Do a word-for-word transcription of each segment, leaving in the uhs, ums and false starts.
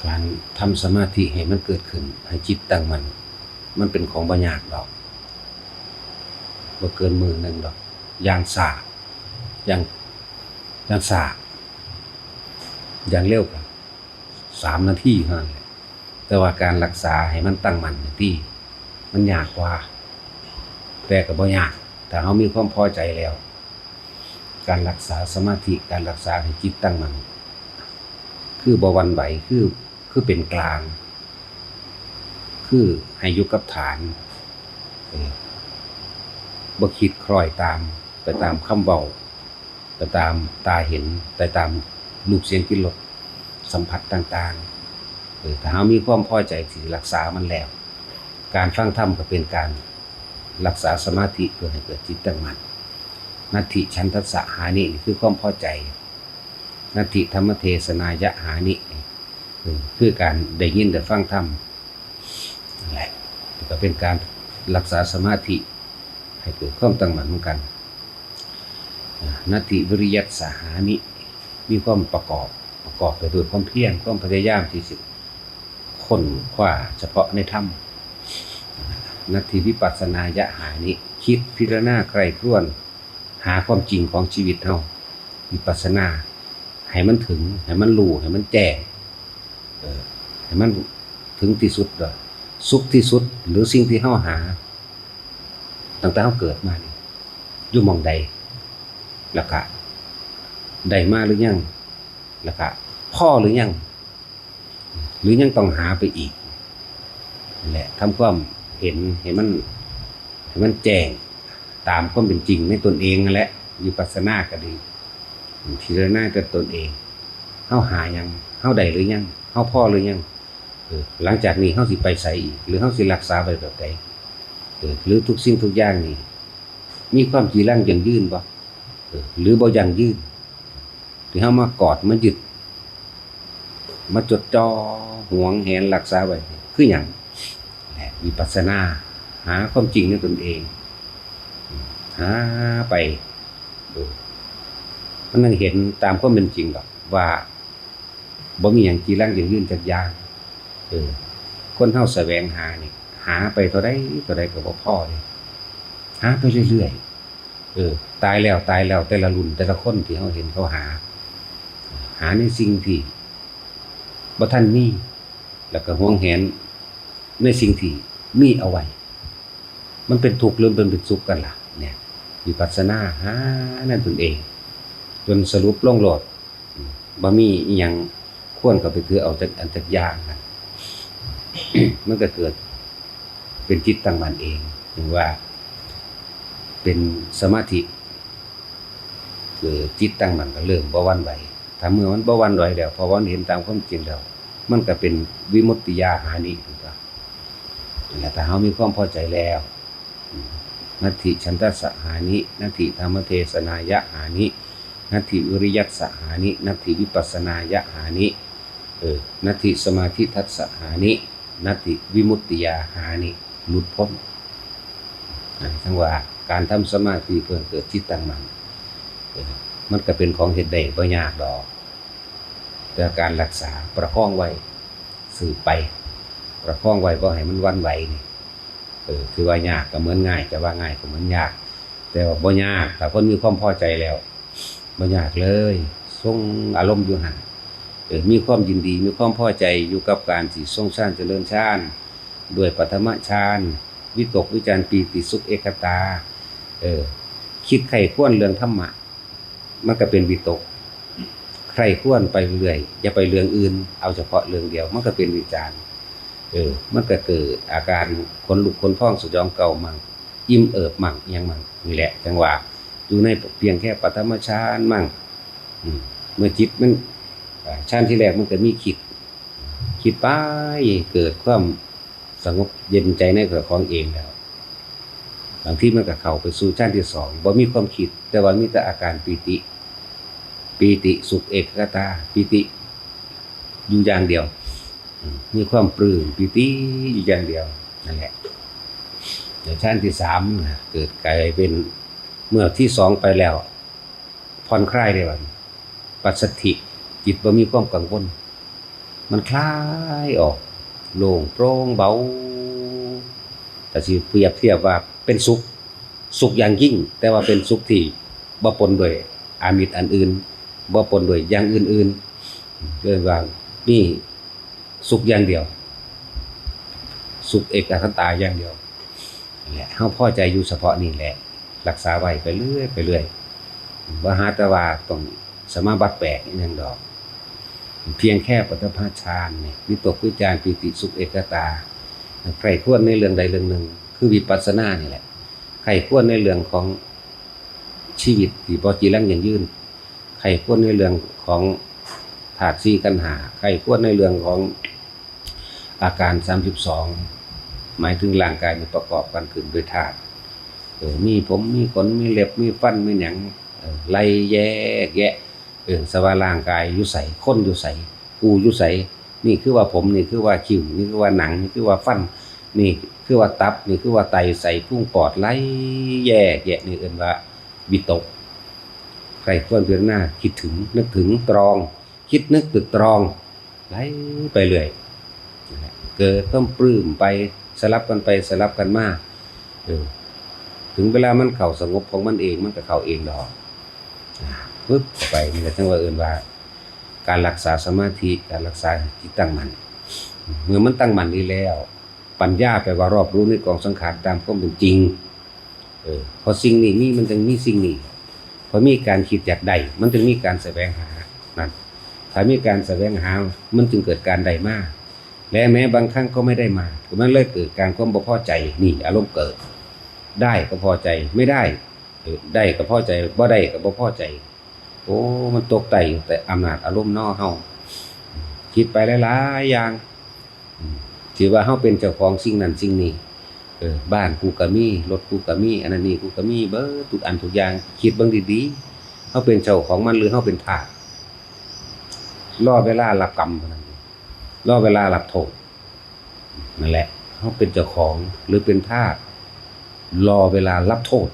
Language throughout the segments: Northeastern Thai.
การทำสมาธิให้มันเกิดขึ้น ให้จิตตั้งมั่น มันเป็นของบ่ยากดอก บ่เกินมื้อหนึ่งดอก อย่างช้า อย่าง อย่างช้า อย่างเร็วก็สามนาทีเท่านั้นแหละ แต่ว่าการรักษาให้มันตั้งมั่นนี่ติ มันยากกว่า แต่ก็บ่ยาก ถ้าเรามีความพอใจแล้ว การรักษาสมาธิ การรักษาให้จิตตั้งมั่น คือบ่หวั่นไหว คือ คือเป็นกลาง คือให้อยู่กับฐาน เออ บ่คิดคล้อยตาม ไปตามคำเว้า ไปตามตาเห็น ไปตามรูปเสียงกลิ่นรสสัมผัสต่างๆ เออ ถ้าเรามีความพอใจที่รักษามันแล้ว การฟังธรรมก็เป็นการรักษาสมาธิเพื่อให้เกิดจิตตั้งมั่น นัตถิฉันทัสสะหานิ นี่คือความพอใจ นัตถิธรรมเทศนายะหานิ เออ คือการได้ยินได้ฟังธรรม นั่นแหละ ก็เป็นการรักษาสมาธิ ให้เกิดความตั้งมั่นเหมือนกัน อ่า นัตถิวิริยัสสะหานิ มีความประกอบ ประกอบไปด้วยความเพียร ความพยายามที่สิค้นคว้าเฉพาะในธรรม อ่า นัตถิวิปัสสนายะหานิ คิดพิจารณาใคร่ครวญ หาความจริงของชีวิตเฮา วิปัสสนา ให้มันถึง ให้มันรู้ ให้มันแจ้ง เออ ให้มันถึงที่สุด สุขที่สุด หรือสิ่งที่เฮาหา ตั้งแต่เฮาเกิดมานี่ อยู่หม่องใด แล้วก็ได้มาหรือยัง แล้วก็พอหรือยัง หรือยังต้องหาไปอีก นั่นแหละ ทำความเห็นให้มัน ให้มันแจ้งตามความเป็นจริงในตนเองนั่นแหละ วิปัสสนาก็ดี พิจารณาด้วยตนเอง เฮาหาหยัง เฮาได้หรือยัง เฮาพอหรือยัง เออ หลังจากนี้เฮาสิไปไสอีก หรือเฮาสิรักษาไว้แบบใด เออ หรือทุกสิ่งทุกอย่างนี่ มีความจีรังยั่งยืนบ่ เออ หรือบ่ยั่งยืน ที่เฮามากอด มายึด มาจดจ่อ หวงแหนรักษาไว้ คือหยัง และวิปัสสนา หาความจริงในตนเอง หาไป เออ มันต้องเห็นตามความเป็นจริงดอกว่า บ่มีหยังจีรังยั่งยืนจักอย่าง เออ คนเฮาแสวงหานี่ หาไปเท่าใดเท่าใดก็บ่พอเด้ หาไปเรื่อยๆ เออ ตายแล้ว ตายแล้ว แต่ละรุ่น แต่ละคนที่เฮาเห็นเขาหา หาในสิ่งที่บ่ทันมี แล้วก็หวงแหนในสิ่งที่มีเอาไว้ มันเป็นทุกข์หรือมันเป็นสุขกันล่ะ เนี่ย วิปัสสนาหาในตนเอง จนสรุปลงโลด อืม บ่มีอิหยังควรเข้าไปถือเอาจักอันจักอย่างนั่น มันก็เกิดเป็นจิตตั้งมั่นเอง ถึงว่าเป็นสมาธิ คือจิตตั้งมั่นก็เริ่มบ่หวั่นไหว ถ้าเมื่อมันบ่หวั่นไหวแล้ว เพราะว่ามันเห็นตามความจริงแล้ว มันก็เป็นวิมุตติยาหานิ นั่นแหละ ถ้าเฮามีความพอใจแล้ว อืม นัตถิฉันทัสสะหานิ นัตถิธรรมเทศนายะหานิ นัตถิวิริยัสสะหานิ นัตถิวิปัสสนายะหานิ เออ นัตถิสมาธิทัสสะหานิ นัตถิวิมุตติยาหานิ หลุดพ้น อ่า จั่งว่าการทำสมาธิเพื่อเกิดจิตตั้งมั่น เออ มันก็เป็นของเฮ็ดได้บ่ยากดอก แต่การรักษาประคองไว้ สืบไป ประคองไว้บ่ให้มันหวั่นไหวนี่ เออ คือว่ายากก็เหมือนง่าย จะว่าง่ายก็เหมือนยาก แต่ว่าบ่ยาก ถ้าคนมีความพอใจแล้ว บ่ยากเลย ทรงอารมณ์อยู่หั่น เออ มีความยินดี มีความพอใจอยู่กับการที่ทรงฌานเจริญฌาน ด้วยปฐมฌาน วิตกวิจารปีติสุขเอกคตา เออ คิดใคร่ครวญเรื่องธรรมะ มันก็เป็นวิตก ใคร่ครวญไปเรื่อย อย่าไปเรื่องอื่น เอาเฉพาะเรื่องเดียว มันก็เป็นวิจาร เออ มันก็เกิดอาการขนลุกขนพองสยองเกามั่ง อิ่มเอิบมั่ง อิหยังมั่ง นี่แหละ จั่งว่าอยู่ในเพียงแค่ปฐมฌานมั่ง อืม เมื่อจิตมัน อ่า ฌานที่แรกมันก็มีคิด คิดไป เกิดความสงบเย็นใจในตัวของเองแล้ว บางทีมันก็เข้าไปสู่ฌานที่สอง บ่มีความคิด แต่ว่ามีแต่อาการปีติ ปีติสุขเอกคตา ปีติอยู่อย่างเดียว อืม มีความปลื้มปีติอยู่อย่างเดียว นั่นแหละ เดี๋ยวฌานที่สามน่ะ เกิดกลายเป็น เมื่อที่สองไปแล้ว ผ่อนคลายได้บัดนี้ ปัสสัทธิ จิตบ่มีความกังวล มันคลายออก โล่งโปร่งเบา แต่สิเปรียบเทียบว่าเป็นสุข สุขอย่างยิ่ง แต่ว่าเป็นสุขที่บ่ปนด้วยอามิตรอันอื่น บ่ปนด้วยอย่างอื่นๆ เรียกว่ามีสุขอย่างเดียว สุขเอกคตาอย่างเดียวนั่นแหละ เฮาพอใจอยู่เฉพาะนี่แหละ รักษาไว้ไปเรื่อยไปเรื่อย บ่หาแต่ว่าต้องสมาบัติแปลกอิหยังดอก เพียงแค่ปฐมฌานนี่ วิตกวิจารปีติสุขเอกคตา ใคร่ครวญในเรื่องใดเรื่องหนึ่ง คือวิปัสสนานี่แหละ ใคร่ครวญในเรื่องของชีวิตที่บ่จีรังยั่งยืน ใคร่ครวญในเรื่องของธาตุสี่ขันธ์ห้า ใคร่ครวญในเรื่องของอาการสามสิบสอง หมายถึงร่างกายนี่ประกอบกันขึ้นด้วยธาตุ เออ มีผม มีขน มีเล็บ มีฟัน มีหยัง เออ ไล่แยกแยะ เออ สว่าร่างกายอยู่ไส คนอยู่ไส กูอยู่ไส นี่คือว่าผม นี่คือว่าคิ้ว นี่คือว่าหนัง นี่คือว่าฟัน นี่คือว่าตับ นี่คือว่าไต ไส้พุง ปอด ไล่แยกแยะ นี่เอิ้นว่าวิตก ใคร่ครวญพิจารณา คิดถึง นึกถึง ตรอง คิดนึกตรึกตรอง ไล่ไปเรื่อย เกิดความปลื้มไป สลับกันไป สลับกันมา เออ ถึงเวลามันเข้าสงบของมันเอง มันก็เข้าเองดอก อ่า ปึ๊บ ไป นี่ก็จั่งว่าเอิ้นว่า การรักษาสมาธิ การรักษาจิตตั้งมั่น เมื่อมันตั้งมั่นดีแล้ว ปัญญาแปลว่ารอบรู้ในกองสังขารตามความเป็นจริง เออ เพราะสิ่งนี้มี มันจึงมีสิ่งนี้ เพราะมีการคิดอยากได้ มันจึงมีการแสวงหา นั่น ถ้ามีการแสวงหา มันจึงเกิดการได้มา และแม้บางครั้งก็ไม่ได้มา มันเลยเกิดการความบ่พอใจ นี่อารมณ์เกิด ได้ก็พอใจ ไม่ได้ เออ ได้ก็พอใจ บ่ได้ก็บ่พอใจ โอ้ มันตกแต่อยู่แต่อำนาจอารมณ์เนาะเฮา คิดไปหลายๆอย่าง อืม ที่ว่าเฮาเป็นเจ้าของสิ่งนั้นสิ่งนี้ เออ บ้านกูก็มี รถกูก็มี อันนั้นนี่กูก็มี เบิดทุกอันทุกอย่าง คิดเบิ่งดีๆ เฮาเป็นเจ้าของมันหรือเฮาเป็นทาส รอเวลารับกรรมเท่านั้นเอง รอเวลารับโทษ นั่นแหละ เฮาเป็นเจ้าของหรือเป็นทาส รอเวลารับโทษ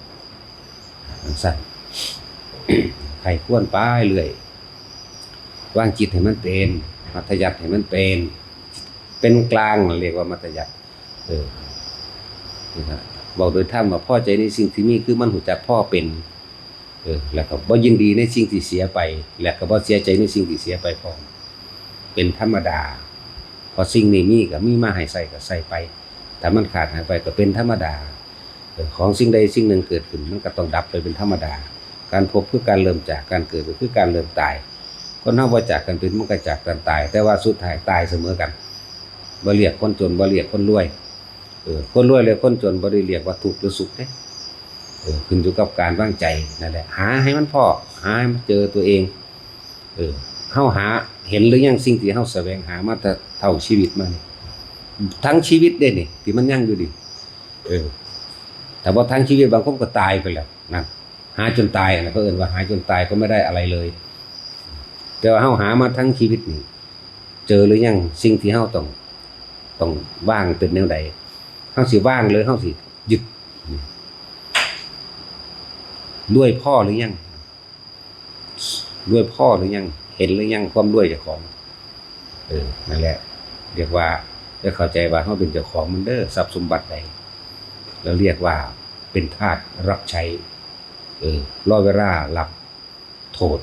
จั่งซั้น ใคร่ครวญไปเรื่อย วางจิตให้มันเป็น มัธยัสถ์ให้มันเป็น เป็นกลาง เรียกว่ามัธยัสถ์ เออ นี่นะ บอกโดยธรรมว่าพอใจในสิ่งที่มี คือมันรู้จักพอเป็น เออ แล้วก็บ่ยินดีในสิ่งที่เสียไป และก็บ่เสียใจในสิ่งที่เสียไปพร้อม เป็นธรรมดา เพราะสิ่งนี้มีก็มีมาให้ใช้ก็ใช้ไป ถ้ามันขาดหายไปก็เป็นธรรมดา เออ ของสิ่งใดสิ่งหนึ่งเกิดขึ้น มันก็ต้องดับไปเป็นธรรมดา การพบคือการเริ่มจาก การเกิดก็คือการเริ่มตาย คนเฮาบ่จากกันเป็น มันก็จากกันตาย แต่ว่าสุดท้ายตายเสมอกัน บ่เรียกคนจน บ่เรียกคนรวย เออ คนรวยและคนจนบ่ได้เรียกว่าทุกข์หรือสุขเด้ เออ ขึ้นอยู่กับการวางใจนั่นแหละ หาให้มันพอ หาให้มันเจอตัวเอง เออ เฮาหาเห็นหรือยังสิ่งที่เฮาแสวงหามาแต่เท่าชีวิตมานี่ ทั้งชีวิตเด้นี่ ที่มันยังอยู่นี่ เออ แต่ว่าทั้งชีวิตบางคนก็ตายไปแล้วนั่น หาจนตาย อันนั้นเขาเอิ้นว่าหาจนตายก็ไม่ได้อะไรเลย แต่ว่าเฮาหามาทั้งชีวิตนี่ เจอหรือยังสิ่งที่เฮาต้อง ต้องวางเป็นแนวใด เฮาสิวางหรือเฮาสิยึด รวยพอหรือยัง รวยพอหรือยัง เห็นหรือยังความรวยเจ้าของ เออ นั่นแหละ เรียกว่าได้เข้าใจว่าเฮาเป็นเจ้าของมันเด้อ ทรัพย์สมบัติใด แล้วเรียกว่าเป็นทาสรับใช้ เออ รอเวลารับโทษ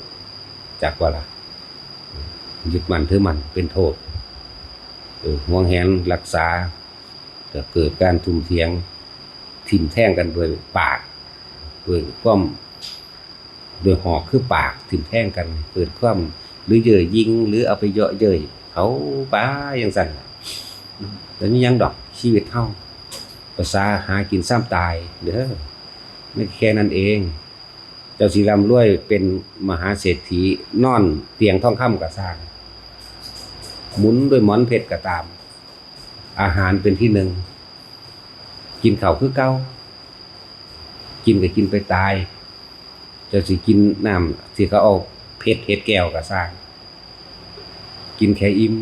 จักว่าล่ะ ยึดมั่นถือมั่นเป็นโทษ เออ หวงแหนรักษา ก็เกิดการทุ่มเถียง ทิ่มแทงกันด้วยปาก ด้วยความ ด้วยหอกคือปาก ทิ่มแทงกัน เกิดความ หรือเย่อหยิ่ง หรือเอาไปเยาะเย้ยเขาไปจั่งซั้นล่ะ แต่มีหยังดอก ชีวิตเฮา ประสาหากินซ้ำตายเด้อ ไม่แค่นั้นเอง เจ้าสิร่ำรวยเป็นมหาเศรษฐี นอนเตียงทองคำก็ซ่าง หมุนด้วยหมอนเพชรก็ตาม อาหารเป็นที่หนึ่ง กินข้าวคือเก่า กินก็กินไปตาย เจ้าสิกินน้ำที่เขาเอาเพชรเฮ็ดแก้วก็ซ่าง กินแค่อิ่ม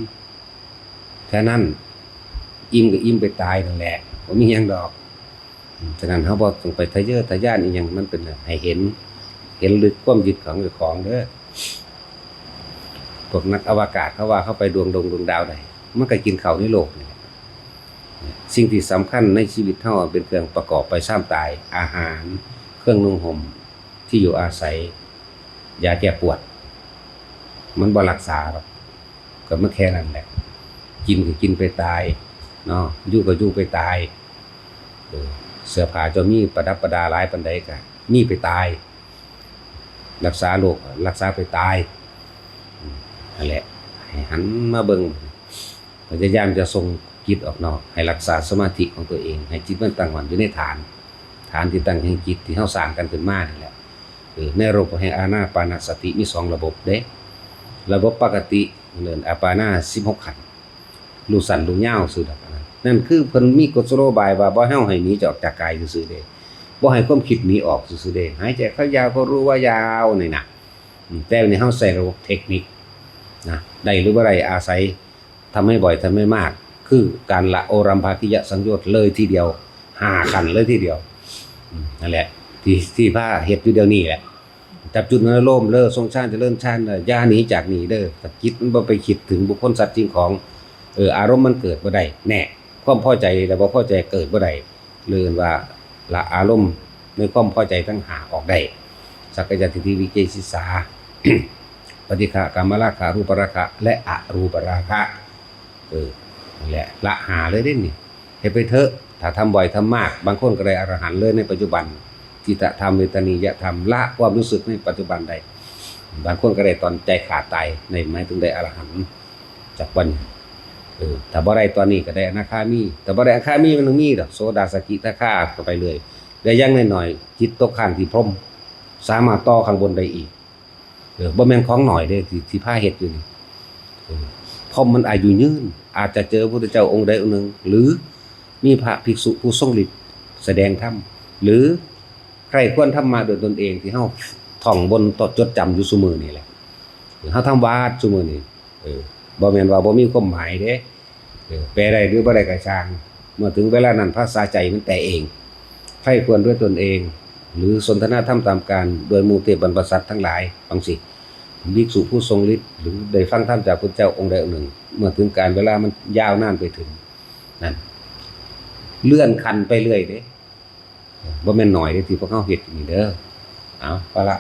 แค่นั้น อิ่มก็อิ่มไปตายนั่นแหละ บ่มีหยังดอก ฉะนั้นเฮาบ่ต้องไปทะเยอทะยานอิหยัง มันเป็นให้เห็น เห็นลึกความยึดของเจ้าของเด้อ พวกนักอวกาศเขาว่าเขาไปดวงดงดวงดาวใด มันก็กินข้าวในโลกนี่แหละ สิ่งที่สำคัญในชีวิตเฮาเป็นเครื่องประกอบไปซ้ำตาย อาหาร เครื่องนุ่งห่ม ที่อยู่อาศัย ยาแก้ปวด มันบ่รักษาหรอก ก็มันแค่นั้นแหละ กินก็กินไปตายเนาะ อยู่ก็อยู่ไปตาย เออ เสื้อผ้าเจ้ามีประดับประดาหลายปานใดก็มีไปตาย รักษาโรครักษาไปตาย อืม นั่นแหละ ให้หันมาเบิ่ง พยายามจะส่งจิตออกนอก ให้รักษาสมาธิของตัวเอง ให้จิตมันตั้งมั่นอยู่ในฐาน ฐานที่ตั้งแห่งจิตที่เฮาสร้างกันขึ้นมานี่แหละ เออ ในระบบแห่งอานาปานสติมีสองระบบเด้ ระบบปกติเอิ้นอาปานาสิบหกขั้น รู้สั้นรู้ยาวซื่อดอกอันนั้น นั่นคือเพิ่นมีกุศโลบายว่าบ่ให้เฮาให้หนีออกจากกายซื่อๆเด้ บ่ให้ความคิดหนีออกซื่อๆเด้ หายใจเข้ายาวก็รู้ว่ายาวนี่นะ อืม แต่นี่เฮาใส่ระบบเทคนิคนะ ได้หรือบ่ได้อาศัยทำให้บ่อยทำให้มาก คือการละโอรัมภากิยสังโยชน์เลยทีเดียว ห้าขั้นเลยทีเดียว อืม นั่นแหละ ที่ที่พาเฮ็ดอยู่เดี๋ยวนี้แหละ จับจุดอารมณ์เด้อ ทรงฌานเจริญฌานเด้อ อย่าหนีจากนี่เด้อ ถ้าจิตมันบ่ไปคิดถึงบุคคลสัตว์สิ่งของ เออ อารมณ์มันเกิดบ่ได้ แน่ ความพอใจและบ่พอใจเกิดบ่ได้ เรียกว่าละอารมณ์ในความพอใจทั้งห้าออกได้ สักกายทิฏฐิ วิจิกิจฉา ปฏิฆะ กามราคะ รูปราคะ และอรูปราคะ เออ นั่นแหละ ละห้าเลยเด้นี่ เฮ็ดไปเถอะ ถ้าทำบ่อยทำมาก บางคนก็ได้อรหันต์เลยในปัจจุบัน จิตธรรม เวทนียธรรม ละความรู้สึกในปัจจุบันได้ บางคนก็ได้ตอนใจขาดตาย ในหมายถึงได้อรหันต์จากวัน เออ ถ้าบ่ได้ตอนนี้ก็ได้อนาคามี ถ้าบ่ได้อนาคามีมันต้องมีดอก โสดา สกิทาคาก็ไปเลย และอย่างน้อยๆ จิตตกค้างที่พรหม สามารถต่อข้างบนได้อีก เออ บ่แม่นของน้อยเด้ ที่ ที่พาเฮ็ดอยู่นี่ เออ พรหมมันอายุยืน อาจจะเจอพระพุทธเจ้าองค์ใดองค์หนึ่ง หรือมีพระภิกษุผู้ทรงฤทธิ์แสดงธรรม หรือใคร่ครวญธรรมะโดยตนเองที่เฮาท่องบนต่อจดจำอยู่ซุมื้อนี่แหละ เฮาทำวัดซุมื้อนี่ เออ บ่แม่นว่าบ่มีความหมายเด้ เออ แปลได้หรือบ่ได้ก็ช่าง เมื่อถึงเวลานั้นภาษาใจมันแปลเอง ใคร่ครวญด้วยตนเอง หรือสนทนาธรรมตามการโดยหมู่เทพบรรพสัตว์ทั้งหลาย บางสิ ภิกษุผู้ทรงฤทธิ์ หรือได้ฟังธรรมจากพุทธเจ้าองค์ใดองค์หนึ่ง เมื่อถึงการเวลามันยาวนานไปถึง นั่น เลื่อนขั้นไปเรื่อยเด้ บ่แม่นน้อยเด้ที่พวกเฮาเฮ็ดนี่เด้อ เอา พอละ